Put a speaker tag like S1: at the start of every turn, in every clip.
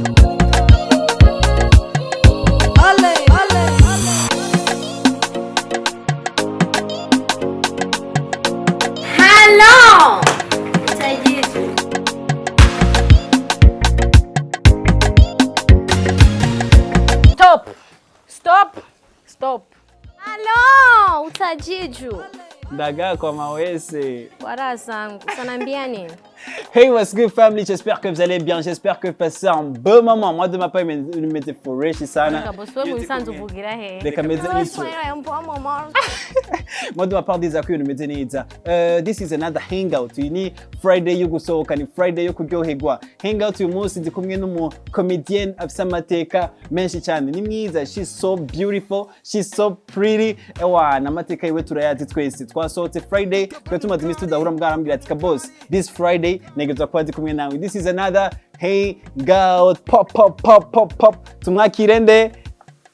S1: Ole, ole, ole.
S2: Halo! Tajiri. Stop. Stop. Stop. Halo, utajiju.
S3: Ndaga kwa mawese.
S2: Wara zangu. Usanambia nini?
S3: Hey, what's good family? J'espère que vous allez bien. J'espère que vous passez un bon moment. Moi, de ma part, nimete fresh sana.
S2: Bosi we mubisanzwe uvugira he?
S3: Reka meze nitwe. Moi, de ma part, ndizera ko ibintu bimeze neza. This is another hangout. Iyi ni Friday yo gusohoka, ni Friday yo kuryoherwa. Hangout uyu munsi ndi kumwe n'umu comedian afise amateka menshi cyane. Ni mwiza, she's so beautiful, she's so pretty. Ewa, n'amateka yiwe turayazi twese. Twasohotse Friday, twari tumaze iminsi tudahura, mbwarambwira ati: "Kabos, this Friday ntegerezwa kuba ndi kumwe nawe." This is another hangout. Pop pop pop pop pop. Tumwakire nde?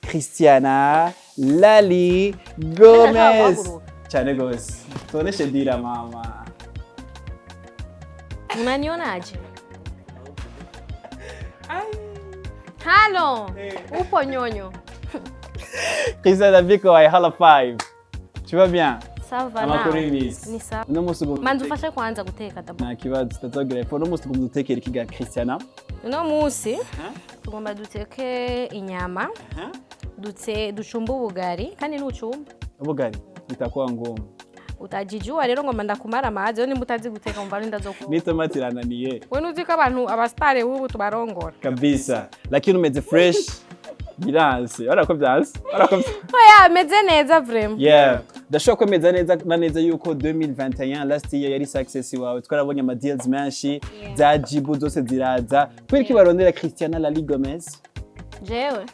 S3: Christiana Lali Gomez.
S2: Guhaguruka.
S3: Cyane gose. Tuoneshe dira, mama.
S2: Unanionaje? Halo. Upo nyonyo.
S3: Christiana Biko, I hala five. Tu vas bien?
S2: Ça va.
S3: Amakuru
S2: Nawe?
S3: y'iminsi.
S2: Ni sawa.
S3: Uno munsi ugomba
S2: Manza ufashe kwanza guteka d'abord.
S3: Nta kibazo, tutazogira epfo. Uno munsi tugomba dutekera ikiga, Christiana.
S2: Uno munsi tugomba duteke inyama, dutse ducumbe ubugari kandi nucumba.
S3: Ubugari bitakuwa ngombwa.
S2: Utajijua rero ngomba ndakumara amazi nimba utazi guteka umva nindazokuba.
S3: N'itomati irananiye.
S2: We nuzi ko abantu abastare b'ubu tubarongora.
S3: Kabisa. Lakini umeze fresh. Biranse. Urabona ko byanse? Urabona ko byanse?
S2: Oya, ameze neza vraiment.
S3: Yeah. Ndashobora kwemeza neza na neza yuko 2021, last year, yari success iwawe. Twarabonye ama deals menshi, za Jibu zose ziraza. Kubera iki barondera Christiana Lali Gomez?
S2: Jewe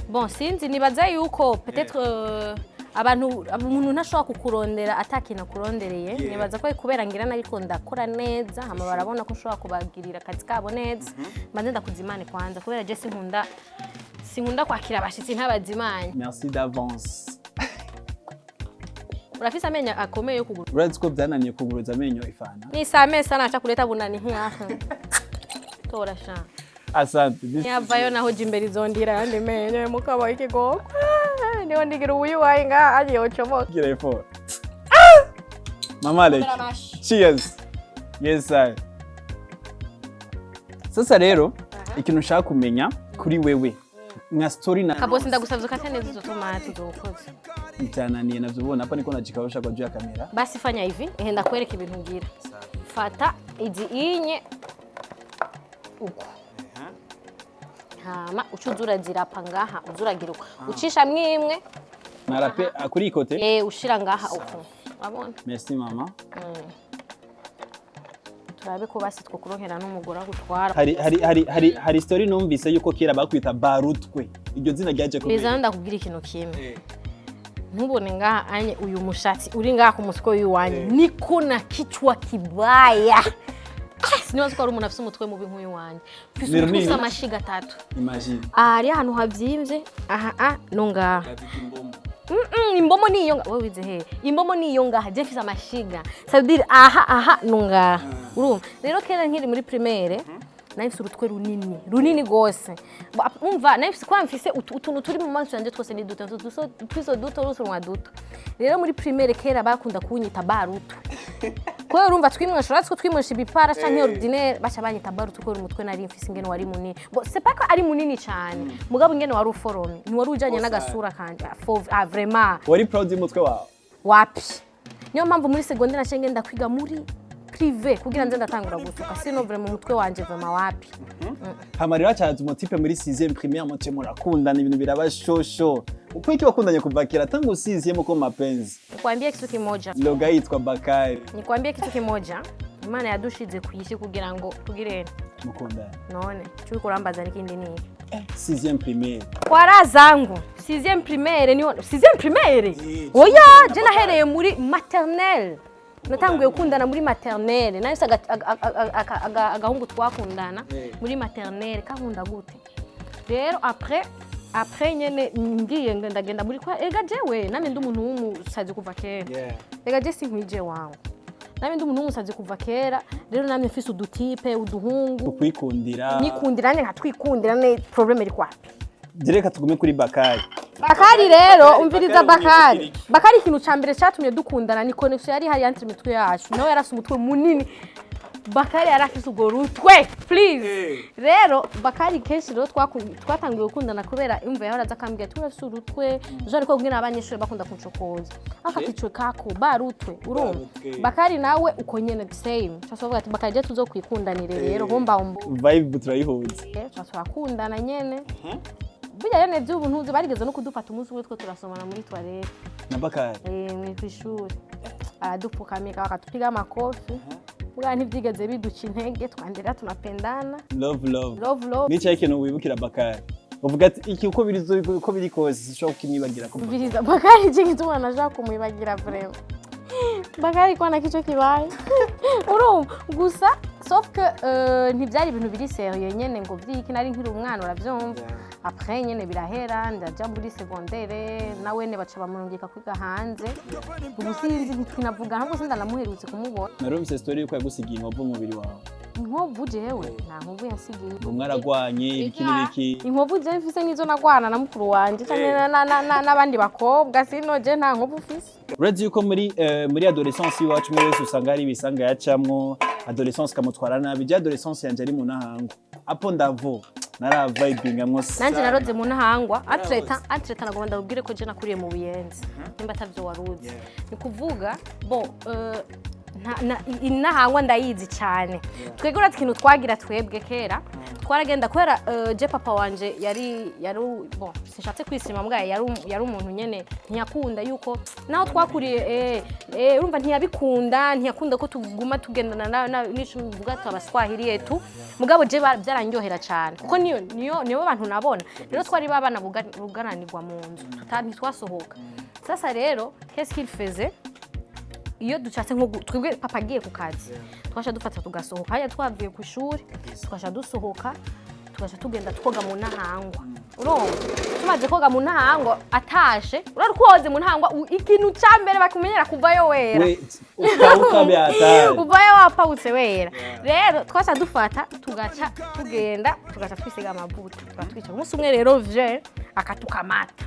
S2: bon, sinzi, nibaza yuko peut-être abantu, umuntu ntashobora kukurondera atakintu akurondereye. Nibaza ko kubera ngira nariko ndakora neza, hama barabona ko nshobora kubagirira akazi kabo neza. Mbanze ndakuzimane kwanza, kubera je sinkunda kwakira abashitsi ntabazimanye.
S3: Merci d'avance.
S2: Urafise amenyo akomeye yo kugura.
S3: Urazi ko byananiye kuguruza amenyo ifana.
S2: Nisame sana acha kuleta bunani nkiyaha tora sha.
S3: Asante. This
S2: Yavayo naho jya imbere izondira yandi menyo mukaba ikigoko niho ndigira ubuyuwayi nga agiye ucomoka.
S3: Gira effort. Mama Alec. Cheers. Yes sir. Sasa rero ikintu nshaka kumenya kuri wewe nka story na
S2: Kabosi, ndagusavye ukate neza izo tomati uzokoze.
S3: Byananiye navyo, ubona hapa niko najikausha kwa juu ya kamera.
S2: Basi fanya hivi, ehe, ndakwereka ibintu ngira. Fata izi inye uko, hama uca uza urazirapa ngaha, uza uragira uko ucishamwo imwe.
S3: Narape kuri ikote.
S2: Eh, ushira ngaha uko, wabona?
S3: Merci mama.
S2: Turabe ko basi twokuronkera n'umugore agutwara.
S3: Hari story numvise yuko kera bakwita Barutwe. Iryo zina ryaje
S2: Biza
S3: kubera.
S2: ndakubwira ikintu kimwe: ntubone ngaha anye uyu mushatsi uri ngaha ku mutwe w'iwanyu, niko na kichwa kibaya. Ah, sinibaza ko ari umuntu afise umutwe mubi nk'uyu wanjye. Mfise
S3: Ni
S2: umutwe
S3: runini.
S2: ufise amashiga atatu.
S3: Imagine.
S2: Aha hariyo ahantu havyimvye aha a no ngaha. Imbomo niyo ngaha. Wewe wize he? Imbomo niyo ngaha. Je mfise amashiga, ça veut dire aha aha no ngaha. Urumva rero, kera nkiri muri primaire nari mfise urutwe runini runini gose. Umva, nari mfise kwa mfise utuntu turi mu maso yanje twose ni duto, twiso duto rutunwa duto. Rero muri primaire kera bakunda kunyita Barutu, kubera urumva twimwesha, uratse ko twimwesha ibipara canke ordinaire, baca banyita Barutu kubera umutwe nari mfise ingene wari munini. Bon, c'est pas ko ari munini cane, mugabo ingene wari uforomye ntiwari ujanye n'agasura kanje. Ah, vraiment.
S3: Wari proud y'umutwe wawe?
S2: Wapi, niyo mpamvu muri secondaire naciye ngenda kwiga muri privé kugira nze ndatangura gusuka, sino vraiment umutwe wanje vraiment wapi.
S3: Hama rero hacaza umutipe muri 6e primaire, muce murakundana, ibintu biraba shosho. Uko iki wakundanye kuva kera tangu 6e ko mapenzi?
S2: Nikwambie kitu kimoja.
S3: Loga yitwa Bakari.
S2: Nikwambie kitu kimoja: Imana yadushize ku isi kugira ngo tugire
S3: Mukundana.
S2: None cyo kurambaza n'ikindi ni iki?
S3: 6e primaire.
S2: Kwa raha zangu, 6e primaire niho, 6e primaire. Oya, je nahereye muri maternelle, natanguye gukundana muri maternelle. Nahise agahungu twakundana muri maternelle kankunda gute. Rero après nyene ngiye ndagenda muri kwa ega jewe namye ndi umuntu w'umusazi kuva kera. Ega je sinkwije wangu. Namye ndi umuntu w'umusazi kuva kera. Rero namye mfise udu type, uduhungu.
S3: Ukwikundira.
S2: Nikundira nanje, nkatwikundira. Ne problème iri kwapi?
S3: Reka tugume kuri Bakari.
S2: Bakari rero, umviriza.
S3: Bakari.
S2: Bakari.
S3: Umwibukira iki?
S2: Bakari, ikintu ca mbere catumye dukundana ni connexion yari hari entre imitwe yacu. Nawe yarafise umutwe munini, Bakari yarafise urwo rutwe, please. Rero Bakari kenshi rero twatangiye gukundana kubera imva yahora aza akambwira ati: "Urafise urutwe." Je ariko kubwira abanyeshuri bakunda kuncokoza akakicwe kako barutwe, urumva?
S3: Barutwe.
S2: Bakari nawe uko nyene, same. Twavuga ati: "Bakari, je tuzokwikundanire rero humba humba."
S3: Vibe turayihuza.
S2: Tuba turakundana nyene. Burya rero vy'ubu ntuzi, barigeze no kudufata umunsi umwe two turasomana muri toilette.
S3: Na Bakari?
S2: Eh, mw'ishuri aradupfukamika, bakatupiga amakofi. Bwa ntivyigeze biduca intege, twandera tunapendana.
S3: Love, love.
S2: Love, love.
S3: Nicaye ikintu wibukira Bakari, uvuga ati: "Iki uko biri kose sinshobora kukimwibagira ko."
S2: Umviriza, Bakari, je gituma nashaka kumwibagira vraiment, Bakari kwa na kico kibaye, urumva? Gusa sauf que ntivyari ibintu biri sérieux nyene ngo vyiki, nari nkiri umwana, uravyumva? Après nyene birahera, ndaja muri secondaire, nawene baca bamurungika kwiga hanze. Ubu sinzi, ntitwinavuga ntabwo, sindanamuherutse kumubona.
S3: Narumvise story yuko yagusigiye inkovu mu mubiri wawe.
S2: Inkovu? Jewe nta nkovu yasigiye.
S3: Ngo mwaragwanye, ibiki n'ibiki.
S2: Inkovu je mfise nizo nagwana na mukuru wanje canke n'abandi bakobwa. Sino je nta nkovu mfise.
S3: Uretse yuko muri adolescence iwacu umwe wese usanga hari ibisanga yacamwo, adolescence ikamutwara nabi. Je adolescence yanje ari mu Ntahangwa, apo ndavo naravibingamwo.
S2: Nanje naroze mu Ntahangwa. Entre-temps nagomba ndabubwire ko je nakuriye mu Buyenzi, nimba atavyo waruzi. Ni kuvuga bon, Intahangwa ndayizi cyane. Twebwe uretse ikintu twagira twebwe kera, twaragenda kubera je papa wanje yari bon, sinshatse kwisima mbwaye, yari umuntu nyene ntiyakunda yuko naho twakuriye, urumva, ntiyabikunda, ntiyakunda ko tuguma tugendana n'icumi mvuga abaswahili yetu. Mugabo je byaranyohera cyane kuko niyo bantu nabona. Rero twari babana bugananirwa mu nzu, ntitwasohoka. Sasa rero qu'est-ce qu'il faisait? Iyo dushatse nko twebwe papa agiye ku kazi, twaca dufata tugasohoka hariya twavuye ku ishuri, tugaca dusohoka, tugaca tugenda twoga mu Ntahangwa, urumva? Tumaze koga mu Ntahangwa, atashe, urari koze mu Ntahangwa, ikintu ca mbere bakumenyera kuvayo wera.
S3: We ukawuka byatari.
S2: Uvayo wapawutse wera. Rero twaca dufata tugaca tugenda, tugaca twisiga amavuta, tugatwicara. Umunsi umwe rero je akatukamata,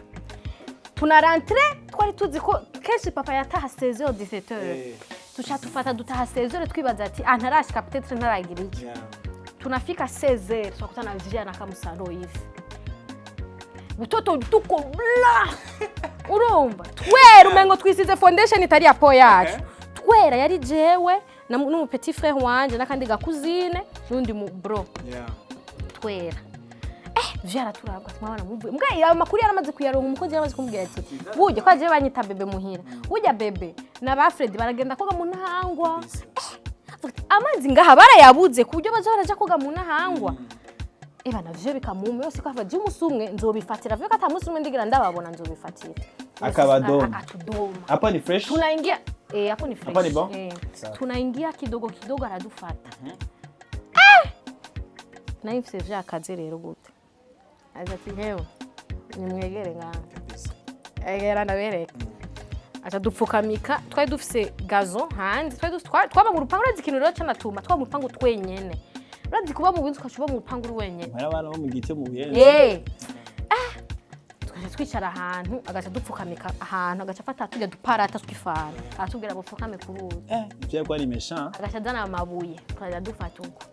S2: tunarentre. Twari tuzi ko kenshi papa yataha 16h, 17h. Tuca tufata dutaha 16h, twibaza ati: "Ah, ntarashika, peut-être ntaragira iki." Tunafika 16h, tunakutana vijana kama salo hivi, utoto tuko bla, urumva, twera umengo twisize foundation itari ya peau yacu, twera. Yari jewe n'umu petit frère wanje n'akandi ga cousine n'undi mu bro, twera. Vyaraturabwa ati: "Mwana muvuye mbwa." Ayo makuru yaramaze kuyaronka, umukozi yaramaze kumubwira ati: "Burya ko aje banyita bébé muhira, burya bébé na ba Fred baragenda koga mu Ntahangwa." Avuga ati: "Amazi ngaha barayabuze ku buryo baza baraja koga mu Ntahangwa." Eba navyo bikamuma yose ko ava umunsi umwe nzobifatira vuga ata munsi umwe ndigira ndababona, nzobifatira.
S3: Akabadoma.
S2: Akatudoma.
S3: Hapa ni fresh.
S2: Tunaingia, hapo ni fresh.
S3: Hapo ni bon?
S2: Eh,
S3: Sawa.
S2: tunaingia kidogo kidogo, aradufata. Nari mfise vyakaze rero gute, aza ati: "Hewe, nimwegere ngaha, egera ndabereka." Aca dupfukamika. Twari dufise gazon hanze, twari twaba mu rupangu. Urazi ikintu rero canatuma twaba mu rupangu twenyene? Urazi kuba mu binzu, ukaca uba mu rupangu uri wenyene.
S3: Hari abana bo mu giti mu Buyenzi.
S2: Ah, tugaca twicara ahantu, agaca dupfukamika ahantu, agaca afata tujya duparata tw'ifana, aratubwira bupfukame ku ruzi.
S3: Ivyo ko ari méchant.
S2: Agaca azana amabuye, tukajya dufata uko.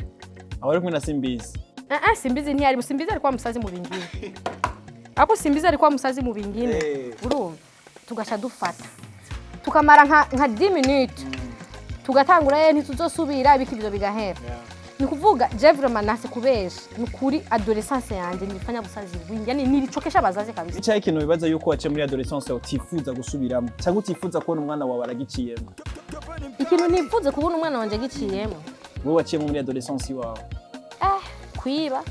S3: Aho ari kumwe na Simbizi?
S2: Ah, ah, Simbizi ntiyari. Simbizi alikuwa msazi mu bingine hapo, Simbizi alikuwa msazi mu bingine. Urumva, tugaca dufata, tukamara nka 10 minutes, tugatangura ye ntituzosubira, ibiki, ibyo bigahera. Ni kuvuga je vraiment nase kubesha, ni kuri adolescence yanje nilifanya busazi bwingi, yani nilichokesha bazazi kabisa.
S3: Icaye ikintu wibaza yuko waciye muri adolescence yawe utifuza gusubiramo cyangwa utifuza kubona umwana wawe aragiciyemo?
S2: Ikintu nifuze kubona umwana wanje giciyemo?
S3: Wowe waciyemo muri adolescence iwawe.
S2: Kwiba.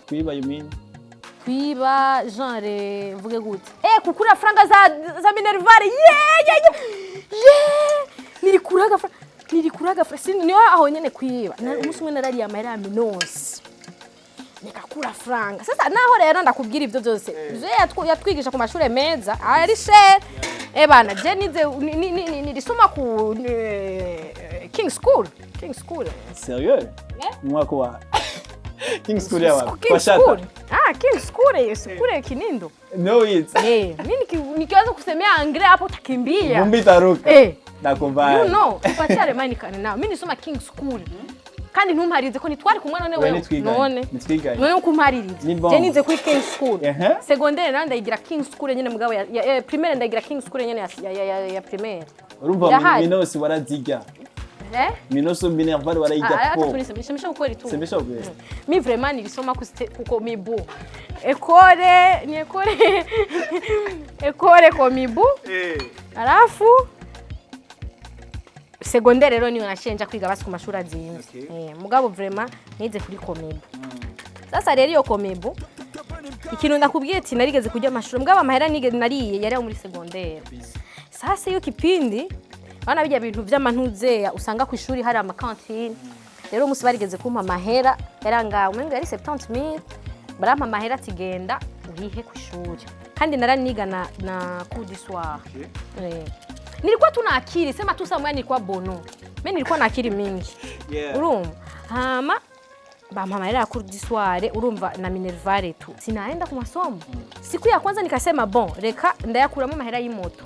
S3: Kwiba, you mean?
S2: Kwiba, genre mvuge gute, kukura franga za minerval. Ye ye ye ye, nilikuraga franga, nilikuraga franga, niyo aho nyene kwiba. Umunsi umwe narariye amahera ya minonsi, nikakura franga. Sasa naho rero ndakubwira ibyo byose je yatwigisha ku mashure meza ari cher. Bana, je nize nilisoma ku King School, King School.
S3: Sérieux?
S2: Yeah.
S3: Mu mwaka wa King School yawa?
S2: King School, ah, King School, School Kinindo.
S3: No, it
S2: Eh, mimi nikianza kusemea anglais hapo utakimbia.
S3: Vumbi itaruka.
S2: Eh.
S3: Nakubali.
S2: You know, tupatie remani kane nawe. Mimi nisoma King School. Kandi ntumparize ko nitwari kumwe none
S3: Oya,
S2: wewe.
S3: nitwiganye.
S2: None.
S3: Nitwiganye.
S2: None ukumparize.
S3: Ni bon.
S2: Je nize kuri King School. Secondaire nayo ndayigira King School nyene, mugabo ya primaire ndayigira King School nyene ya primaire.
S3: Urumva
S2: Ndahari.
S3: minosi warazirya.
S2: Eh?
S3: Minosi, minerval warayirya.
S2: Ah,
S3: Po.
S2: hata tunisemesha ukweli tu.
S3: Semesha ukweli.
S2: Mi vraiment nilisoma kuko mibu. École ni école Komibu. Alafu secondaire rero niyo nashenja kwiga basi ku mashuri azimvye. Eh, mugabo vraiment nize kuri Komibu. Sasa rero iyo Komibu, ikintu ndakubwiye ati narigeze kurya amashuri, mugabo amahera nigeze nariye yari ayo muri secondaire. Sasa iyo kipindi bana bijya bintu vy'amantuzeya usanga ku ishuri hari ama cantine. Rero umunsi barigeze kumpa amahera yarangawe, umengo yari 70,000, barampa amahera ati genda urihe ku ishuri, kandi naraniga na cours du soir. Eh. Nilikuwa tu na akili, sema tu saa nilikuwa bono. Mimi nilikuwa na akili mingi. Urumva? Hama bampa amahera ya cours du soir, urumva, na minerval tu. Sinaenda ku masomo. Siku ya kwanza nikasema bon, reka ndayakuramo amahera y'imoto.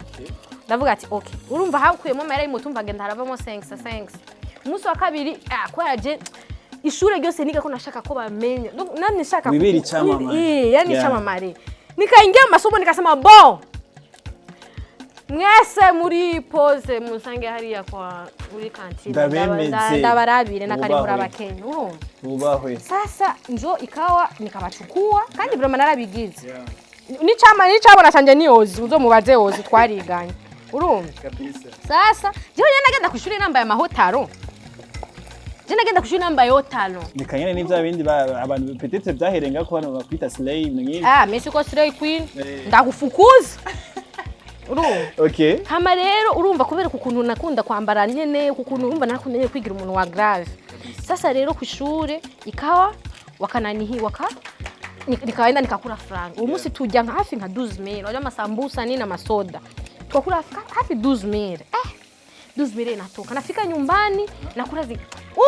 S2: Ndavuga ati okay, urumva hakuyemo amahera y'imoto, umva ngenda haravamo 5 5. Umunsi wa kabiri, ah, kubera je ishure ryose niga ko nashaka ko bamenya. Donc nani nshaka
S3: Wibera icamamare.
S2: Eh, yani icamamare. Nikaingia mu masomo nikasema bon, mwese muri pause musange hariya kwa muri cantine.
S3: Ndabemeze.
S2: Ndabarabire nakari muri
S3: Wubahwe.
S2: Abakenya, urumva?
S3: Ubahwe.
S2: Sasa njo ikawa nikabachukua, kandi vraiment narabigize. Nicama nicabona canje ni Ozi, uzomubaze Ozi, twariganye, urumva?
S3: Kabisa.
S2: Sasa jewe nyene nagenda kwishuri nambaye amahotaro, je nagenda kwishuri nambaye hotaro.
S3: Reka nyene ni vya bindi abantu peut-être byaherenga ko hano bakwita slay, ibintu nk'ibi.
S2: Ah, mimi siko slay queen.
S3: Eh.
S2: Ndagufukuza, urumva?
S3: Okay.
S2: Hama rero urumva, kubera ukuntu nakunda kwambara nyene, ukuntu urumva nakunda nyene kwigira umuntu wa grave. Sasa rero ku ishure ikawa wakananihi waka nikaenda nikakula franga. Uwo munsi tujya nka hafi nka 12,000, wajya amasambusa nini, amasoda, tukakula hafi 12,000. Eh, 12,000 inatoka, nafika nyumbani nakula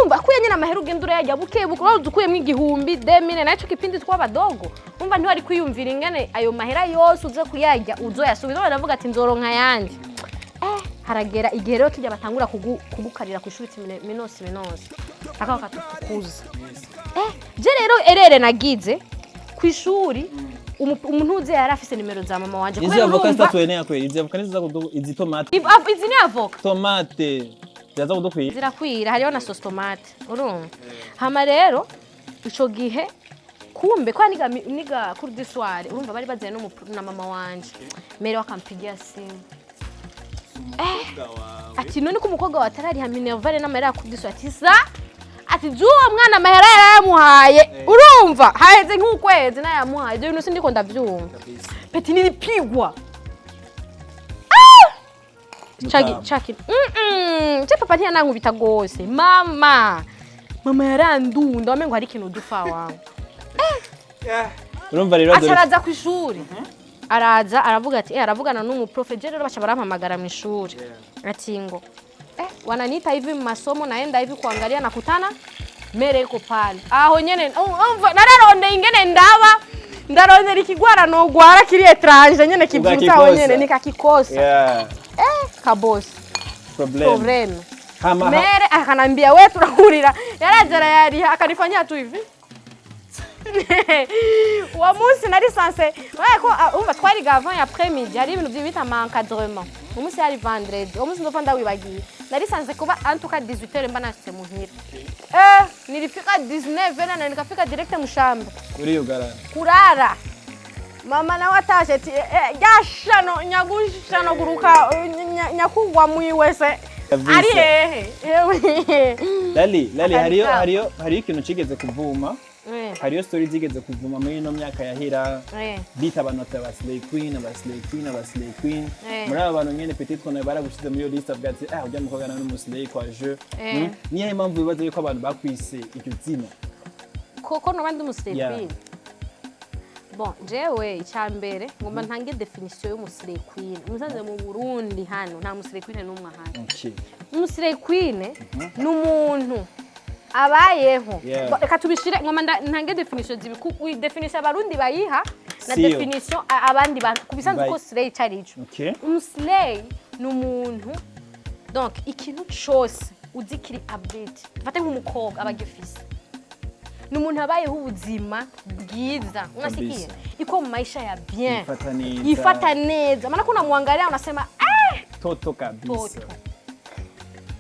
S2: umva akuye nyene amahera ugenda urayarya buke buke, uraza ukuyemo 1000, 2000. Naco kipindi tw'abadogo, umva, ntiwari kwiyumvira ingene ayo mahera yose uze kuyarya uzoyasubiza. Baravuga ati nzoronka ayandi. Eh, haragera igihe rero kijya batangura kugukarira ku ishuri ati minosi minosi akaba katufukuza. Eh, je rero erere nagize ku ishuri, umuntu uze yari afise nimero za mama wanje.
S3: Izi
S2: Kubera
S3: avoka
S2: urumva
S3: zitatuenea kweli? Izi avoka nizo izi tomate.
S2: Izi ni avoka.
S3: Tomate ziraza kudukwira.
S2: Zirakwira, hariho na sauce tomate, urumva? Hama rero ico gihe kumbe kwa niga cours du soir, urumva, bari bazanye na mama wanje, mère akampigia simu ati none ko umukobwa wawe atarariha minerval n'amahera ya cours du soir? Ati sa ati juwo mwana amahera yarayamuhaye, urumva haheze nk'ukwezi nayamuhaye. Ibyo bintu sindiko ndavyumva, petit, nilipigwa. Chaki chaki je papa ntiyanankubita gose, mama yarandunda, wamengo hari ikintu dufa wangu.
S3: Urumva rero
S2: Aca araza ku ishuri, araza aravuga ati eh, aravugana n'umu prof. Je rero baca barampamagara mu ishuri ati ngo eh, wananiita hivi mu masomo, naenda hivi kuangalia, nakutana mère iko pale. Aho nyene umva nararondeye ingene ndaba ndarondera ikigwara nogwara kiri étrange nyene kivyutsa aho
S3: Ukakikosa.
S2: nyene nikakikosa. Kabosi.
S3: Problem.
S2: Problème.
S3: Hama
S2: Mère akanambia we tunahurira, yaraje arayariha, akanifanyia tu hivi. Uwo munsi nari censé ko ah, umva twariga avant ya après midi, hari ibintu bita ama encadrement. Umunsi yari vendredi, uwo munsi ndopfa ndawibagiye, nari censé kuba en tout cas 18h mba nashitse muhira. Eh, nilifika 19h na nikafika direct mushamba.
S3: Uriyugarana.
S2: Kurara. Mama nawe atashe ati eh, eh, ryashano nyagushano guruka eh, nyakugwa mwiwese.
S3: Kabisa.
S2: Ari hehe? Yewe.
S3: Lali, Lali, hariyo
S2: Akabikaba.
S3: hariyo ikintu cigeze kuvuma. Hariyo story zigeze kuvuma muri ino myaka yahera, bita abantu ati aba slay queen, aba slay queen, aba slay queen. Muri aba bantu nyene peut-être qu'on baragushize muri iyo liste, avuga ati ah, ujya mukobwa nawe n'umu slay kwa je. Niyahe mpamvu wibaza yuko abantu bakwise iryo zina?
S2: Koko noba ndi umu slay queen? Bon, jewe icyambere ngomba ntange définition y'umu slay queen. Musanze mu Burundi hano nta mu slay queen n'umwe ahari. Umu slay queen ni umuntu abayeho. Bon, reka tubishire, ngomba ntange définition zibi, définition abarundi bayiha na
S3: Siyo.
S2: définition abandi bantu ku bisanzwe ko slay icari ico. Umu slay ni umuntu, donc ikintu cose uzi kiri update, fate nk'umukobwa aba agifise, ni umuntu abayeho ubuzima bwiza, unasikia? Iko mu maisha ya bien.
S3: Yifata neza.
S2: Yifata neza, maana kuna muangalia unasema eh.
S3: Toto kabisa.
S2: Toto.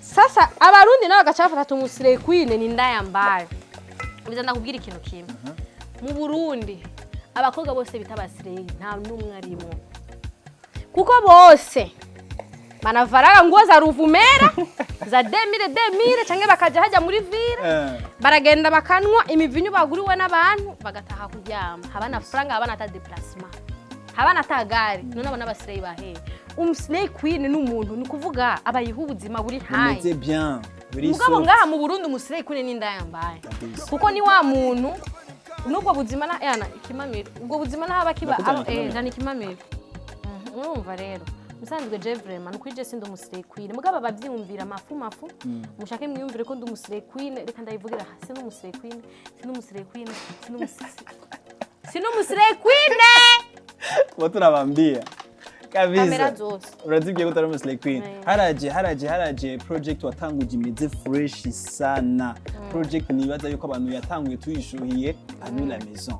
S2: Sasa abarundi nabo bagaca bafata umu slay queen ni ndaya mbayo. Biza ndakubwira ikintu kimwe: mu Burundi abakobwa bose bita aba slay nta n'umwe arimo, kuko bose banavaraga nguo za ruvumera za 2000 2000, canke bakaja hajya muri ville, baragenda bakanwa imivinyu baguriwe n'abantu, bagataha kuryama. Habana franga, habana ata déplacement, habana ata gari. None abo n'aba slay bahehe? Umu slay queen ni umuntu, ni kuvuga abayiha ubuzima buri high,
S3: bumeze bien, buri
S2: mugabo
S3: soft.
S2: Ngaha mu Burundi umu slay queen ni ndayambaye, kuko ni wa muntu n'ubwo buzima na yana ikimamiro, ubwo buzima n'ahaba kiba.
S3: Ndakuzana ikimamiro.
S2: Jana ikimamiro. Urumva rero, musanzwe je vraiment nukuri je sindi umu slay queen, mugabo abavyiyumvira mafu mafu mushake mwiyumvire ko ndi umu slay queen. Reka ndayivugira: sindi umu slay queen, sindi umu slay queen, sindi umu slay queen.
S3: Kuba turabambia
S2: Kamera
S3: kabisa.
S2: zose.
S3: Urazibwiye ko utari umu slay queen. Haraje project watanguje imeze fresh sana, project nibaza yuko abantu yatanguye tuyishuhiye, anu la maison.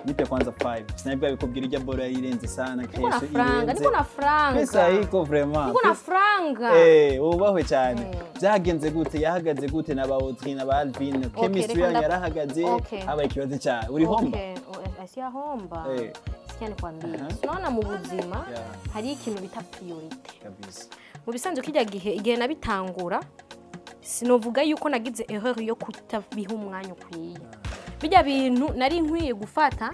S3: Nipe kwanza 5 sinabwa bikubwira ijya bora irenze sana.
S2: Niko na
S3: Kesho
S2: franga.
S3: irenze.
S2: Niko na franga.
S3: Pesa iko vraiment.
S2: Niko na franga.
S3: Eh, ubahwe cyane. Byagenze gute? Yahagaze gute na ba Audrey na ba Alvin? Chemistry
S2: reka
S3: yanyu yarahagaze? Habaye ikibazo cya uri homba?
S2: Okay, oh, homba. Sikia nikwambie. Tunaona mu buzima hari ikintu bita priorité. Mu bisanzwe kijya gihe, igihe nabitangura, sinovuga yuko nagize erreur yo kutabiha umwanya ukwiye. Bijya bintu nari nkwiye gufata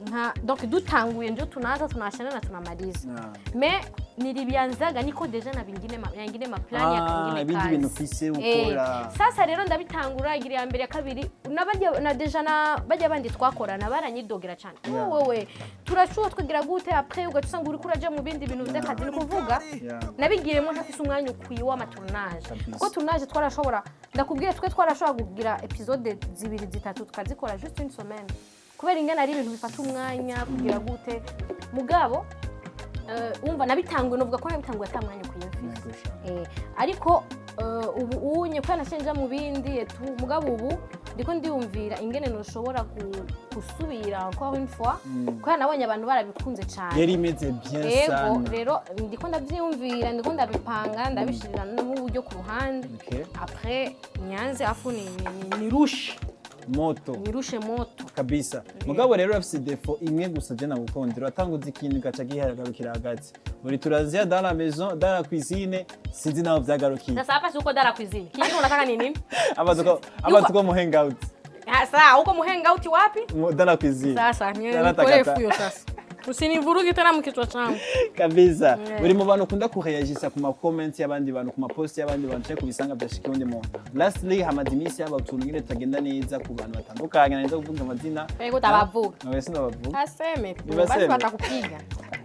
S2: nka, donc dutanguye ndio tunaanza, tunashana na tunamaliza. Mais nilibianzaga niko déjà na vingine ma, yangine ma plan ya
S3: Ah,
S2: kangine
S3: ibindi
S2: kazi.
S3: bintu ufise ukora.
S2: Sasa rero ndabitangura igira ya mbere, ya kabiri, n'abajya na déjà na bajya bandi twakorana baranyidogera cyane. Wewe turashuha twigira gute, après ugaca usanga uriko uraja mu bindi bintu by'akazi. Ni kuvuga nabigiyemo ntafise umwanya ukwiye w'ama tournage, kuko tournage twarashobora, ndakubwiye, twe twarashobora kugira épisode zibiri zitatu tukazikora juste une semaine, kubera ingene ari ibintu bifata umwanya kugira gute. Mugabo umva nabitanguye, novuga ko nabitanguye ata mwanya ukwiye mfise. Ariko ubu unye kubera nashenja mu bindi etu, mugabo ubu ndiko ndiyumvira ingene noshobora gusubira encore une fois, kubera nabonye abantu barabikunze cyane.
S3: Yari imeze bien
S2: Yego.
S3: sana.
S2: Rero ndiko ndavyiyumvira, ndiko ndabipanga, ndabishirira n'uburyo ku ruhande. Après nyanze afu ni nirushe
S3: Moto.
S2: Nirushe moto.
S3: Kabisa. Mugabo rero urafise défaut imwe gusa je nagukundira: uratanguza ikintu gaca gihagarukira hagati. Buri turazia dans la maison, dans la cuisine, sinzi naho vyagarukiye.
S2: Sasa hapa si uko dans la cuisine, kingine unataka ni nini?
S3: Aba tuko mu hangout.
S2: Ah, sawa, uko mu hangout wapi?
S3: Dans la cuisine.
S2: Sasa
S3: Dans la
S2: nikore
S3: takata.
S2: fuyo sasa, usinivurugi tena mkichwa changu.
S3: Kabisa. Uri mu bantu ukunda kureagisa ku ma comments y'abandi bantu, ku ma post y'abandi bantu, canke ku bisanga vyashika undi muntu. Lastly, hamaze iminsi yaba utuntu nyine tutagenda neza ku bantu batandukanye, neza kuvuga amazina.
S2: Ego, utabavuga.
S3: Nawe sinabavuga.
S2: Aseme tu.
S3: Nibaseme.
S2: Basi watakupiga,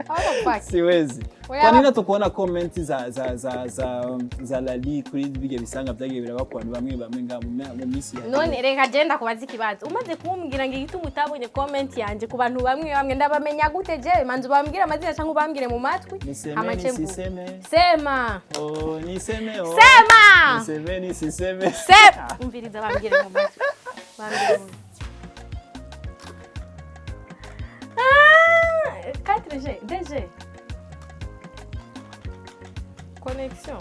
S2: hawatakupaki.
S3: Siwezi.
S2: Oya.
S3: Kwa nini tukuona comment za Lali kuri bijya bisanga byagiye biraba ku bantu bamwe bamwe nga mu minsi ya
S2: None reka genda kubaza ikibazo. Umaze kumbwira ngo igituma utabonye comment yanje ku bantu bamwe bamwe, ndabamenya gute je? Manzi ubambwire amazina cyangwa ubambwire mu matwi.
S3: Niseme?
S2: Hama nce mvuge.
S3: Nisiseme?
S2: Sema.
S3: Oh, niseme, oh.
S2: Sema.
S3: Niseme, nisiseme?
S2: Sema, umviriza, bambwire mu matwi, bambwire mu matwi. Ah, 4G, DG. Connexion.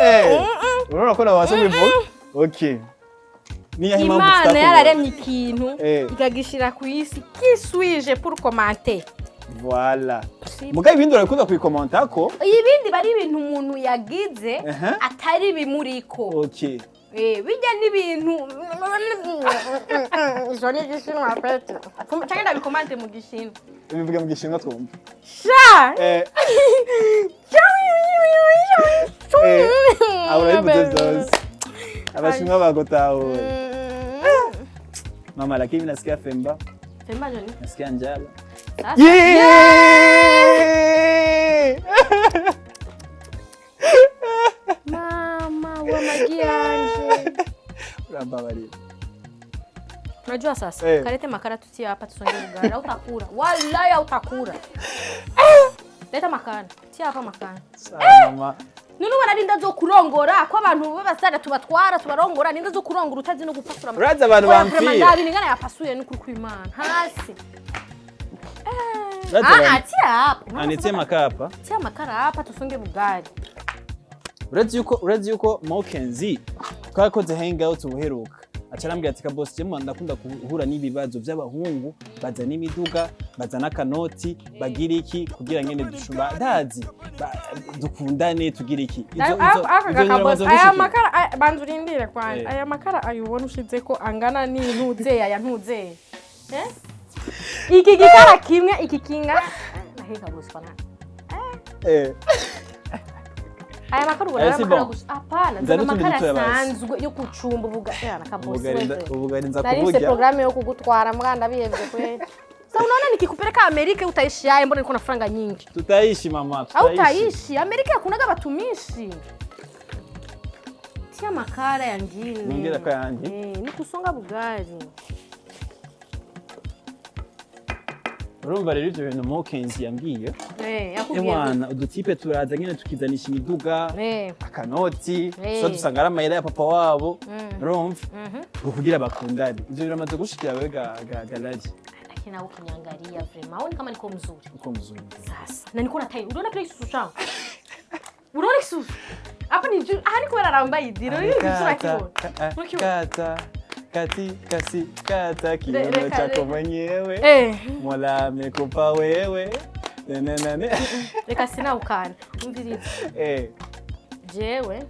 S3: Eh, urabona ko nabasha kubivuga. Okay, niyahe impamvu
S2: Imana
S3: tutakubonye?
S2: yararemye ikintu ikagishira ku isi, qui suis-je pour commenter?
S3: Voilà. Mugabo ibindi urabikunda kubikomenta ko.
S2: Ibindi bari ibintu umuntu yagize atari bimuriko. Bijya n'ibintu izo ni igishinwa pete, cyangwa ndabikomante mu gishinwa.
S3: Bivuge mu gishinwa twumva.
S2: Sha.
S3: Abo urabivuze byose, abashinwa bagutahuye. Mama, lakini mimi nasikia femba,
S2: Femba nini?
S3: Nasikia njala.
S2: Sasa.
S3: Yeah!
S2: Mama wa magi yanje.
S3: Urambabarira.
S2: Unajua sasa,
S3: Eh.
S2: kalete makara tutie hapa tusonge ugali. Hautakula. Wallahi hautakula. Leta makara. Tia hapa makara.
S3: Sawa mama.
S2: None ubona ninda zo kurongora ko abantu b'abasaza tubatwara tubarongora, ninda zo kurongora utazi no gupasura.
S3: Urazi abantu bamfira.
S2: Ndabi ningana yapasuye n'ukuri kw'Imana. Hasi.
S3: Urazi
S2: Ah,
S3: abantu.
S2: tia hapa.
S3: Anitie makara hapa.
S2: Tia makara hapa tusonge bugali.
S3: Uretse yuko Mokenzi twakoze hangout ubuheruka, aca arambwira ati: "Kabosi, jemwe ndakunda guhura n'ibibazo by'abahungu bazana imiduga, bazana akanoti, bagira iki kugira ngene dushuba ndazi dukundane tugira iki." Izo nyama zo
S4: Aya
S3: gushikira.
S4: makara banza urindire kwanza.
S3: Eh.
S4: Aya makara ayo ubona ushize ko angana n'intuzeye, aya ntuzeye. Eh? Iki gikara kimwe, iki kingana
S2: Naheka gusa na.
S3: Eh,
S2: Aya makara ubona
S3: Eh,
S2: ari
S3: si
S2: amakara
S3: bon.
S2: gusa. Hapana,
S3: Nzana
S2: nzana
S3: utundi
S2: amakara
S3: dutoya basi.
S2: asanzwe yo kucumba ubugali. Eh, na kabosi wewe.
S3: Ubugari nza
S2: Nari mfise
S3: kuburya.
S2: programme yo kugutwara mbwa, ndabihevye kweli. Sasa unaona nikikupeleka Amerika utaishi yaye, mbona niko na franga nyingi.
S3: Tutaishi mama,
S2: Au
S3: tutaishi.
S2: utaishi. Amerika hakunaga batumishi. Tia makara yangine.
S3: Nongera kwa yandi.
S2: Eh, ni kusonga bugali.
S3: Urumva rero ivyo bintu Mokenzi yambwiye.
S2: Eh, yakubwiye.
S3: Ewana, udutipe turaza nyene tukizanisha imiduga,
S2: Eh.
S3: akanoti,
S2: Eh.
S3: so dusanga ari amahera ya papa wabo, urumva,
S2: Mhm.
S3: ngo kugira bakundane. Ivyo biramaze gushikira wewe ga Lali?
S2: Lakini nawe ukiniangalia vraiment, huoni kama niko mzuri?
S3: Uko mzuri.
S2: Sasa, na niko na tai. Unaona kile kisusu changu? Unaona kisusu? Hapa ni juu, ah, niko narambaye idiro. Hii kisusu nakibona. Unakiona?
S3: Kata kati kasi kata kiuno
S2: Reka,
S3: chako
S2: reka.
S3: mwenyewe,
S2: Eh,
S3: Mola amekupa wewe. Ne, ne, ne.
S2: Reka sinawukana. Umviriza.
S3: Eh,
S2: Jewe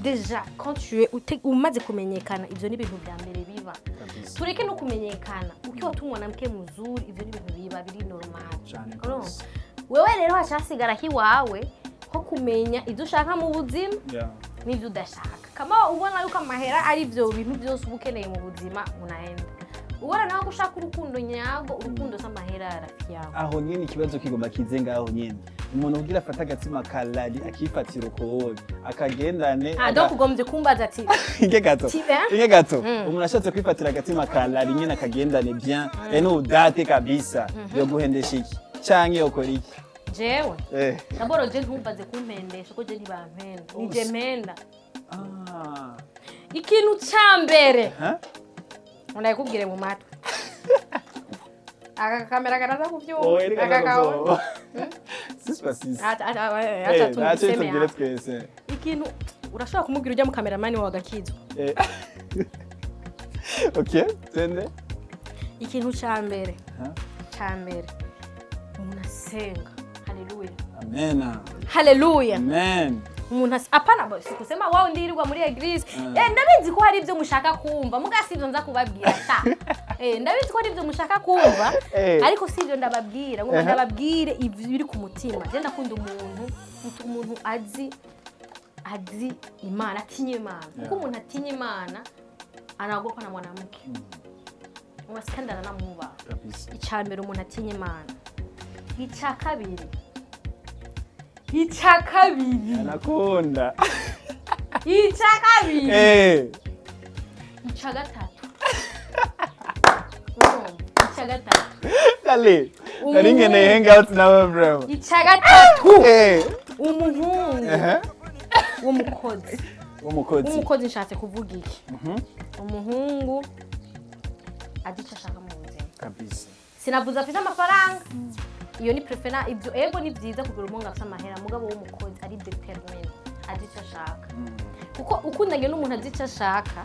S2: déjà quand tu es umaze kumenyekana, ivyo ni ibintu vya mbere biba.
S3: Kabisa.
S2: Tureke no kumenyekana, ukiwa tu mwanamke mzuri, ivyo ni ibintu biba biri normal.
S3: Cane
S2: Urumva?
S3: gose.
S2: Wewe rero hacasigara hiwawe ko kumenya ivyo ushaka mu buzima n'ivyo udashaka. Kama ubona yuko amahera ari ivyo bintu byose uba ukeneye mu buzima, unaenda. Ubona nawe ko ushaka urukundo nyarwo, urukundo si amahera, rafiki yawe.
S3: Aho nyene ikibazo kigomba kize ngaho nyene. Umuntu kugira afate agatsima ka Lali akifatira ukubonye akagendane.
S2: Ah, donc ugombye kumbaza ati
S3: Inge gato.
S2: Tibe?
S3: Inge gato. Umuntu ashatse kwifatira agatsima ka Lali nyene akagendane bien et udate kabisa, yo guhendesha iki canke yokora iki?
S2: Jewe,
S3: Eh.
S2: d'abord je ntumbaze kumpendesha, ko je ntibampenda, nije mpenda.
S3: Ah.
S2: Ikintu ca mbere
S3: Ha?
S4: Ndayikubwire mu matwi, aka kamera karaza kuvyumva.
S3: Oh, erega.
S4: Aka
S3: Nazo. Sisi pa sisi.
S4: Acha,
S3: Eh, ntacyo
S4: tubiseme
S3: tubwire
S4: hapa.
S3: twese.
S4: Ikintu urashobora kumubwira ujya mu kameramani wawe agakizwa.
S3: Eh. Okay, twende.
S2: Ikintu ca mbere,
S3: Ha?
S2: ca mbere, umuntu asenga. Haleluya.
S3: Amena.
S2: Haleluya.
S3: Amen.
S2: Umuntu hapana bo, sikusema wao ndirirwa muri église.
S3: Mm.
S2: Eh, ndabizi ko hari ibyo mushaka kumva, muga si ibyo nza kubabwira ta. Eh, ndabizi ko hari ibyo mushaka kumva,
S3: Eh.
S2: ariko si ibyo ndababwira ngo
S3: Aha.
S2: ndababwire ibyo biri ku mutima. Je ndakunda umuntu azi Imana, atinya Imana, kuko umuntu atinya Imana anaogopa na mwanamke, kandi aranamwubaha.
S3: Kabisa.
S2: Icya mbere, umuntu atinya Imana. Icya kabiri, icya kabiri,
S3: Anakunda.
S2: icya kabiri,
S3: Eh.
S2: icya gatatu. Urumva? Icya gatatu.
S3: Dale. Nari nkeneye hangout nawe bro.
S2: Icya gatatu,
S3: Eh.
S2: umuhungu
S3: Eh.
S2: w'umukozi.
S3: W'umukozi.
S2: W'umukozi nshatse kuvuga iki?
S3: Mhm.
S2: Umuhungu azi icyo ashaka mu buzima.
S3: Kabisa.
S2: Sinavuze afite amafaranga, iyo ni préférence. Ibyo ego ni byiza kugira umuhungu afite amahera, mugabo w'umukozi ari déterminé, azi icyo ashaka, kuko ukundanye n'umuntu azi icyo ashaka,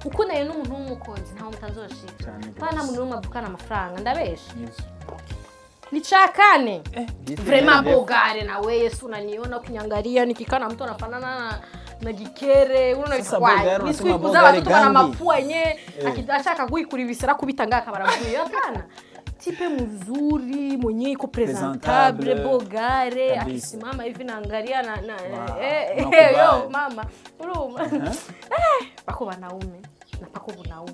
S2: ukundanye n'umuntu w'umukozi, ntawe mutazoshika.
S3: Cyane
S2: Kuko nta
S3: gose.
S2: muntu n'umwe avukana amafaranga, ndabesha?
S3: Nivyo.
S2: Ni ca kane,
S3: Eh,
S2: vraiment beau gars. Na wewe Yesu, unaniona ukiniangalia nikikana mtu anafanana na gikere, unaona.
S3: Sasa
S2: Kwa
S3: beau gars, unasema
S2: nisiku
S3: beau
S2: za
S3: gars
S2: watoto wana
S3: gandi.
S2: mapua yenyewe,
S3: Eh.
S2: ashaka kuikura ibisera kubita ngaka baravuye. Hapana, type mzuri mwenye iko présentable,
S3: Présentable.
S2: beau gars,
S3: Kabisa.
S2: akisimama hivi naangalia na
S3: Wow,
S2: eh,
S3: unakubali.
S2: eh, yo mama, urumva?
S3: Eh?
S2: Bako wanaume Na pako bunaume.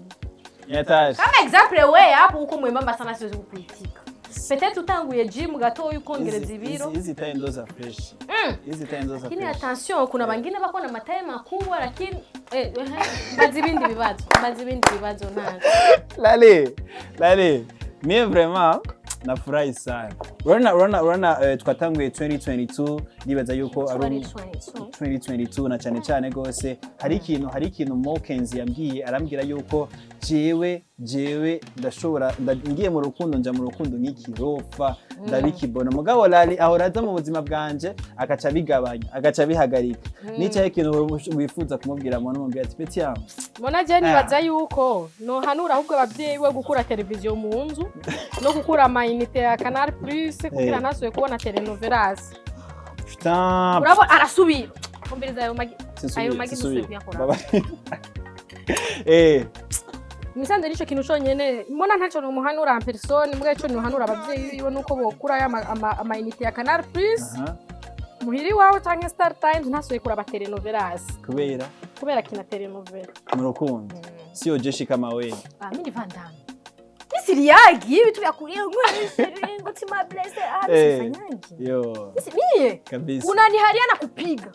S3: Yataje.
S2: Kama example we hapo uko mwembamba sana, siwezi kukuitika. Peut-être utanguye gym gatoya ukongereza ibiro.
S3: Hizi taille ndo za fresh. Hizi taille ndo za
S2: Lakini
S3: fresh.
S2: attention, kuna bangine bako na ma taille makubwa, lakini mbaza ibindi bibazo, mbaza ibindi bibazo ntazi.
S3: Lale, Lale, mie vraiment nafurahi sana. Urabona twatanguye 2022, nibaza yuko ari 2022 na cyane cyane gose hari ikintu Mokens yambwiye, arambwira yuko jewe ndashobora ngiye mu rukundo, nja mu rukundo nk'ikirofa, ndabikibona. Mugabo Lali ahora aza mu buzima bwanje agaca bigabanya, agaca bihagarika. Nicaye ikintu wifuza kumubwira, muntu umubwira ati: "Petit yangu."
S4: Mbona je nibaza yuko nohanura ahubwo abavyeyi we gukura televiziyo mu nzu no gukura ama unités ya Canal Plus kugira ntasuye kubona telenovelas.
S3: Putain.
S2: Urabona arasubira, umviriza ayo magi.
S3: Sinsubire,
S2: Ayo magi
S3: sinsubire.
S2: dusubiye kuyakora.
S4: Imisanze nico kintu conyene mbona ntaco nomuhanura en personne. Mbwa ico nohanura abavyeyi biwe nuko bokura ama unités ya Canal Plus muhiri wawe canke Star Times, ntasuye kuraba telenovelas.
S3: Kubera?
S4: Kubera kina telenovela.
S3: Mu rukundo sio jeshi kama wewe.
S2: Ah, mimi ni Van Damme. Mimi siriagi vitu vya kulia ngo tima blesse, ah, sifanyaji.
S3: Yo.
S2: Mie
S3: Kabisa.
S2: unaniharia na kupiga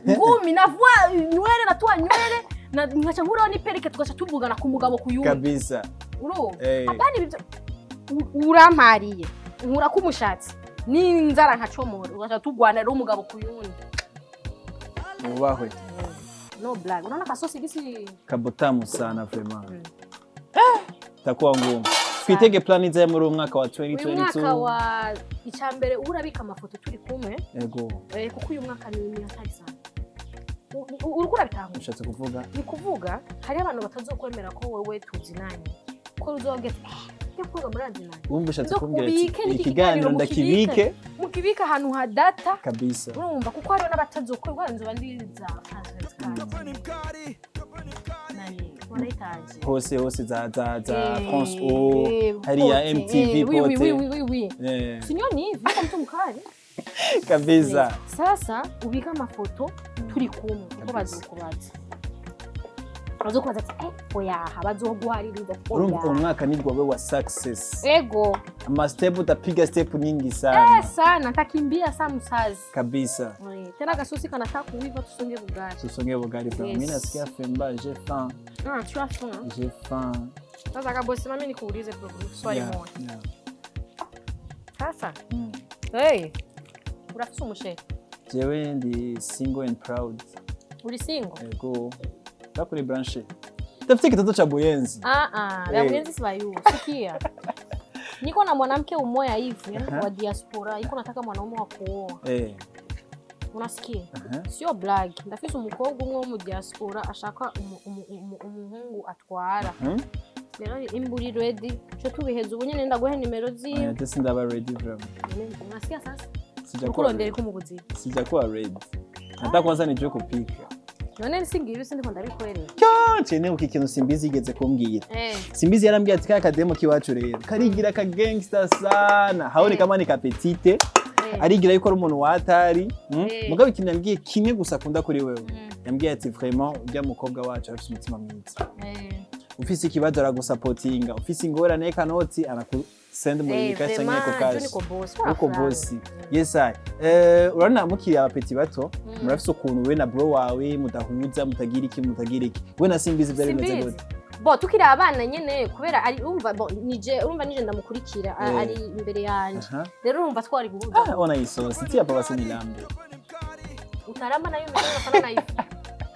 S2: ngumi, navua nywele, natoa nywele na nkaca nkuraho n'iperike, tugaca tuvugana ku mugabo ku yundi. Urumva? Apana ibyo urampariye nkurako umushatsi n'inzara nkacomora, ugaca tugwana rero umugabo ku yundi.
S3: Ubahwe.
S2: No blague, unaona kasosi gisi.
S3: Kabutamu sana vraiment. Takuwa ngumu. Twitege plan iza muri uyu mwaka wa
S2: Uyu mwaka
S3: 2022.
S2: wa icambere urabika amafoto turi kumwe.
S3: Ego.
S2: Kuko uyu mwaka ni hatari sana. Uriko urabitahura?
S3: Ushatse kuvuga?
S2: Ni kuvuga hariho abantu batazokwemera ko wewe tuzinanye, ko uzogira ati eh kuvuga murazinanye.
S3: Wumva ushatse
S2: Nzo
S3: kumbwira ati
S2: kubike n'iki
S3: ikiganiro
S2: kiganiro.
S3: Ndakibike.
S2: Mukibike ahantu ha data. Urumva, kuko hariho n'abatazokwemera nzoba ndiza nani wanahitaji.
S3: Hose hose za France O hariya
S2: pote,
S3: MTV
S2: oui, oui,
S3: pote.
S2: Oui, oui, oui, oui. Sinyo ni hivi niko mtu mkali. Sasa ubika amafoto turi kumwe kuko bazokubaza, bazokubaza ati oyaha, bazoguhaririza ati
S3: Urumva
S2: oyaha.
S3: umwaka ni gwawe wa success.
S2: Ego.
S3: Ama step, utapiga step nyingi sana.
S2: Sana ntakimbia saa msazi. Tena kasusi kanataka kuiva, tusonge bugali.
S3: Tusonge bugali vraiment.
S2: Yes.
S3: Mimi nasikia femba, j'ai faim.
S2: Ah, tu as faim?
S3: J'ai faim.
S4: Sasa Kabosi, mami nikuulize swali moja.
S2: Sasa hey, urafise umushere?
S3: Jewe ndi single and proud.
S2: Uri single?
S3: Ego. Bakuri branche. Tafute kitoto cha Buyenzi.
S2: Ah ah, vya Buyenzi sibayu. Sikia. Niko na mwanamke umoya hivi wa diaspora, iko nataka mwanaume wa kuoa. Unasikia?
S3: Aha.
S2: Sio blague. Ndafise umukobwa umwe wo mu diaspora ashaka umuhungu atwara. Rero imba uri ready, co tubiheza ubu nyene ndaguhe nimero ziwe.
S3: Aya sindaba ready vraiment.
S2: Unasikia sasa?
S3: Sijakuwa
S2: Ukurondera
S3: ready.
S2: ko mu buzima.
S3: Sijakuwa ready. Nataka kwanza nijue kupika.
S2: None singibi sindiko ndabikwereka.
S3: Cyo cene uki kintu Simbizi yigeze kumbwira. Simbizi yarambwiye ati kaya kademo kiwacu rero karigira ka gangster sana. Haoni kama ni kapetite. Arigira yuko ari umuntu watari. Mugabo ikintu yambwiye kimwe gusa akunda kuri wewe. Yambwiye ati vraiment ujya mukobwa wacu afise umutima mwiza. Ufise ikibazo aragusapotinga, ufise ingorane kanoti anakusend muri cash canke eco cash.
S2: Niko boss.
S3: Uko boss. Yes I. Urabona mukiri aba petits bato, murafise ukuntu we na bro wawe mudahuza, mutagira iki, mutagira iki. We na Simbizi byari bimeze
S2: Simbizi.
S3: gute?
S2: Bo tukiri abana nyene, kubera ari urumva bo nije urumva nije ndamukurikira ari imbere yanje. Rero urumva twari guhuza.
S3: Ah, ona isosi tia hapa basi nilambe.
S2: Utaramba nayo imesema sana na ifu.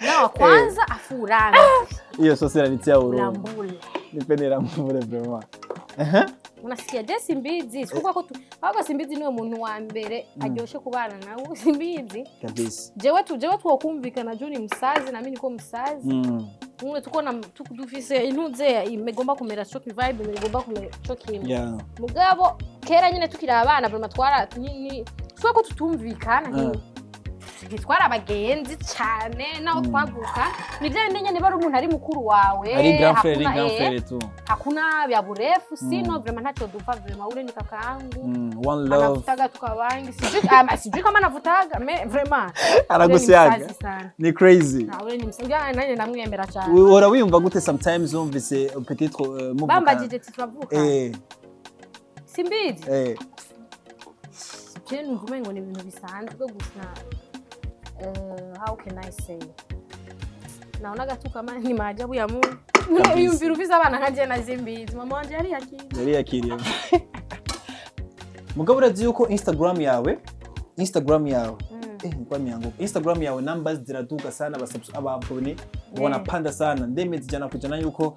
S2: Na kwanza afu urambe.
S3: Hiyo sosi inanitia huruma.
S2: Urambule.
S3: Nipende rambule vraiment.
S2: Unasikia je Simbizi, sikuvuga ko tu ahubwo Simbizi niwe muntu wa mbere aryoshe kubana nawe, Simbizi. Jewe tu jewe twokumvikana juu ni msazi na mimi niko msazi. Umwe tuko na dufise intuze imegomba kumera choki vibe imegomba kumera choki imwe. Mugabo kera nyine tukiri abana vraiment twara ni sio ko tutumvikana.
S4: Ntitwari abagenzi cane naho twavuka. Ni bya bindi nyene, bari umuntu ari mukuru wawe.
S3: Ari grand frère, ari
S4: Hakuna,
S3: grand frère tu.
S4: Hakuna vya burefu, sino vraiment ntacyo dupfa, vraiment ule ni kakaangu.
S3: One love.
S4: Anavutaga tukabangi, sijui ah, sijui kama anavutaga, mais vraiment
S3: Aragusiaga.
S4: ule ni msazi sana.
S3: Ni crazy.
S4: Na ule ni msazi, nanjye ndamwemera cyane.
S3: Uhora wiyumva gute sometimes wumvise peut-être muvukana?
S4: Bambajije ati turavuka, simbizi. Je numva umengo ni ibintu bisanzwe gusa, how can I say, naonaga tu kama ni maajabu ya Mungu.
S3: Kabisa.
S4: Yumvira ufise abana nka je na simbizi, mama wanje yari yakiriye.
S3: Yari yakiriye. Mugabo urazi yuko Instagram yawe nilikuwa miangu Instagram yawe numbers ziraduka sana, aba abonnés wanapanda sana. Ndemeza 100% yuko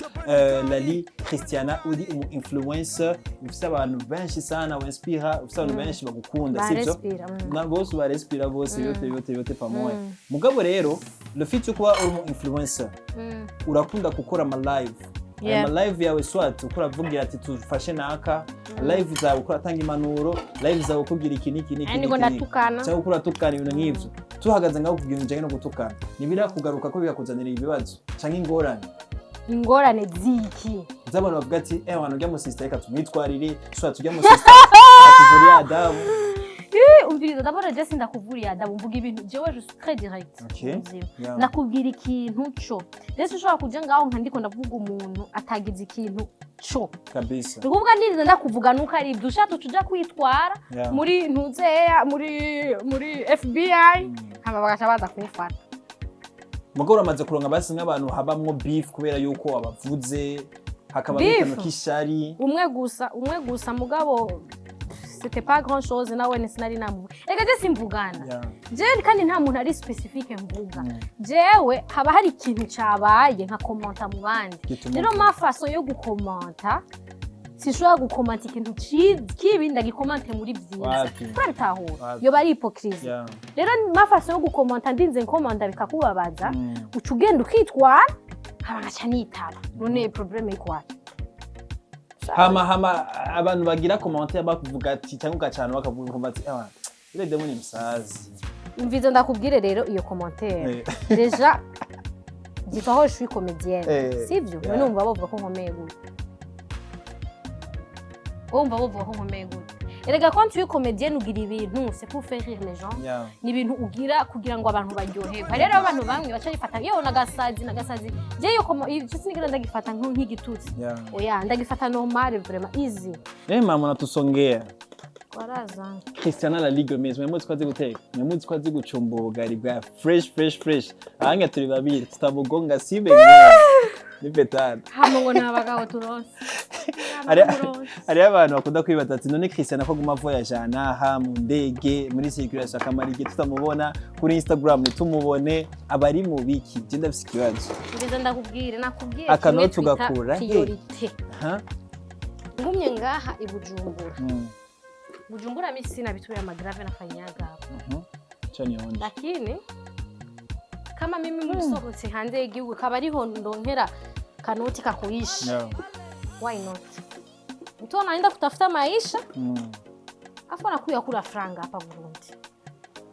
S3: Lali Christiana uri umu influencer, ufise abantu benshi sana winspira, ufise abantu benshi bagukunda, sivyo?
S2: Barespira.
S3: Na bose barespira, bose yote yote yote pamoja. Mugabo rero le fait yo kuba uri umu influencer, urakunda gukora ama live. Aya ma live yawe, soit uko uravugira ati tufashe naka, live zawe uko uratanga impanuro, live zawe ukubwira iki n'iki n'iki
S4: Ani ngo
S3: n'iki n'iki.
S4: ndatukana.
S3: Cyangwa uko uratukana, ibintu nk'ivyo. Tuhagaze ngaho kugira bijanye no gutukana, ntibirakugaruka ko bikakuzanira ibibazo canke ingorane?
S4: Ingorane ziki?
S3: Z'abantu bavuga ati eh wana, ujya mu sister reka tumwitwarire, soit ujya mu sister atuvuriye adabu.
S2: Umviriza d'abord, je sindakuvuriye adabu, mvuga ibintu. Jewe je suis très direct mu buzima. Nakubwira ikintu co rero ushobora kuja ngaho nka ndiko ndavuga umuntu atagize ikintu co. Ni ukuvuga nirinda ndakuvuga nuko ari ibyo ushatse uca uja kwitwara muri ntuzeya, muri FBI, hama bagaca baza kumufata.
S3: Mugabo uramaze kuronka basi nk'abantu habamwo beef kubera yuko wabavuze, hakaba
S4: Beef?
S3: akantu k'ishari?
S4: Umwe gusa, umwe gusa, mugabo c'était pas grand chose, nawe sinari namuvuga. Reka je simvugana. Jewe kandi nta muntu ari spécifique mvuga. Jewe haba hari ikintu cabaye nka commenta mu bandi.
S3: Gituma
S4: Rero
S3: uvuga.
S4: ma façon yo gukomanta, sinshobora gukomanta ikintu kibi ndagikomante muri vyiza.
S3: Wapi.
S4: Turabitahura.
S3: Wapi.
S4: Yoba ari hypocrisie. Rero ma façon yo gukomanta, ndinze nkomanta bikakubabaza, uca ugenda ukitwara, haba nkaca nitaba. None problème iri kwacu?
S3: Hama hama abantu bagira commentaire bakuvuga ati, cyangwa ugacana bakavuga ati ah, ule demu ni msazi.
S4: Umvize ndakubwire rero, iyo commentaire, déjà byitwa ko je suis comédienne, sivyo? None wumva bavuga ko nkomeye gute? Wumva bavuga ko nkomeye gute? Erega quand tu es comédienne, ugira ibintu, c'est pour faire rire les gens. Ni ibintu ugira kugira ngo abantu baryoherwe. Hari rero abantu bamwe baca bifata yewe nagasazi nagasazi. Je iyo ico sinigera ndagifata nk'igitutsi. Oya, ndagifata normal, vraiment easy.
S3: Eh mama, natusongea.
S4: Waraza.
S3: Christiana La Ligue Gomez, mwamuzi ko azi guteka, mwamuzi ko azi gucumba ubugari bwa fresh fresh fresh. Ahanga turi babiri tutamugonga sibe ni petana.
S4: Hama ngo ni abagabo turonse.
S3: Hariho abantu bakunda kwibaza ati none Christian ko aguma voyagana aha mu ndege, muri circulation, akamara igihe tutamubona kuri Instagram, ntitumubone, aba ari mu biki? Je ndafise ikibazo.
S2: Ngeze ndakubwire, nakubwiye
S3: Akanoti
S2: kimwe twita
S3: ugakura he?
S2: priorité.
S3: Ha?
S2: Ngumye ngaha i Bujumbura, Bujumbura mi sina vitu ya magrave nafanyaga hapa.
S3: Cha nionje.
S2: Lakini kama mimi musohotse hanze y'igihugu kaba ariho ndonkera kanoti kakuisha, why not? Mtu anaenda kutafuta maisha, afu anakuya kula franga hapa Burundi,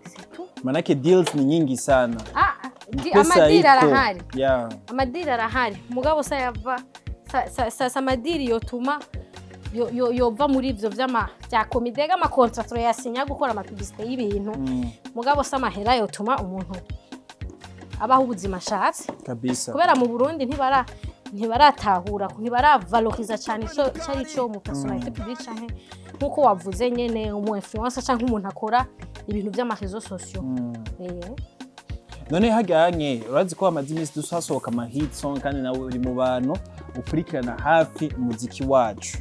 S2: c'est tout.
S3: Manake deals ni nyingi sana.
S4: Ah,
S3: Pesa
S4: amadiri
S3: iko.
S4: arahari. Amadiri arahari, mugabo sayava sa amadiri yotuma yova muri ivyo vy'ama vya comédie. Ama contrat turayasinya gukora ama publicité y'ibintu, mugabo se amahera yotuma umuntu abaho ubuzima ashatse? Kubera mu Burundi ntibaratahura, ntibaravaloriza cyane ico cari cyo mu personnalité publique, canke nkuko wavuze nyene, umu influencer canke umuntu akora ibintu vy'ama réseaux sociaux.
S3: None hajyanye, urazi ko hamaze iminsi hasohoka ama hit song, kandi nawe uri mu bantu ukurikirana hafi umuziki wacu,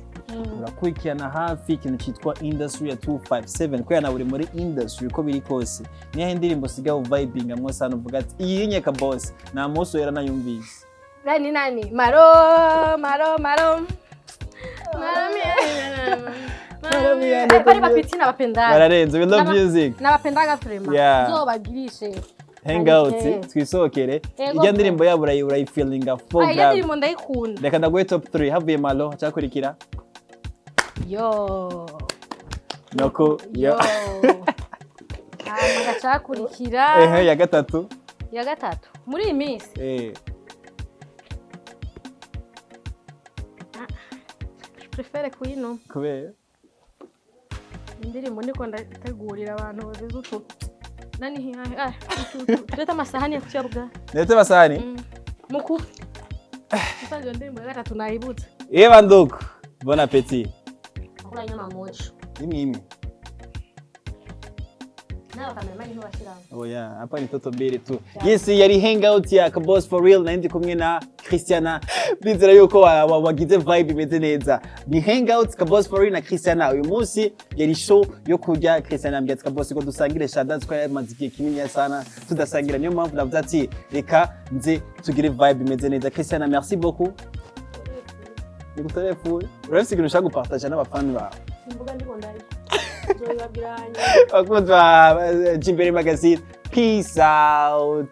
S3: urakurikirana hafi ikintu cyitwa industry ya 257, kubera nawe uri muri industry. Uko biri kose, niyo indirimbo usigaye uvibinga mwo sana, uvuga ati iyi nyeka boss nta munsi wera nayumvise?
S4: Nani nani? Maro maro maro maro.
S3: Maro mia-
S4: Bari bapiti n'abapendaga.
S3: Bararenze, we love music.
S4: N'abapendaga vraiment. Zobagirishe
S3: Hangout.
S4: Okay.
S3: Twisohokere.
S4: Ego.
S3: Ijya ndirimbo yabo urayifilinga full.
S4: Ah, iyo ndirimbo ndayikunda.
S3: Reka ndaguhe top 3. Havuye malo, cyakurikira?
S4: Yo.
S3: Noko yo.
S4: Yo. Hama gacakurikira.
S3: Ehe, ya gatatu.
S2: Ya gatatu.
S4: Muri iyi minsi préfère kuyino.
S3: Kubera?
S4: Indirimbo ndiko ndategurira abantu bagize utu nani, ah,
S2: Tulete amasahani ya kutia bugali.
S3: Ndetse basani.
S4: Muku musanze iyo ndirimbo ya gatatu nayibutse.
S3: Eva ndugu, bon appétit.
S2: Akula nyama moja.
S3: Imwe imwe.
S2: Nawe kameramani niho bashiramo.
S3: Oya, hapa ni toto mbili tu. Yes, yari hangout ya Boss for real, nari ndi kumwe na Christiana. Bizera yuko wagize vibe imeze neza. Ni hangout ka Boss for real na Christiana. Uyu munsi yari show yo kurya. Christiana ambwira ati: "Boss, ko dusangire shada ko yamaze igihe kinini sana tudasangira." Niyo mpamvu navuze ati reka nze tugire vibe imeze neza. Christiana, merci beaucoup. Nigutelefone. Urafise ikintu ushaka gupartager n'abafani bawe?
S4: Imbuga ndiko ndarya, nzobibabwira hanyuma.
S3: Bakunzi ba Jimbere Magazine. Peace out.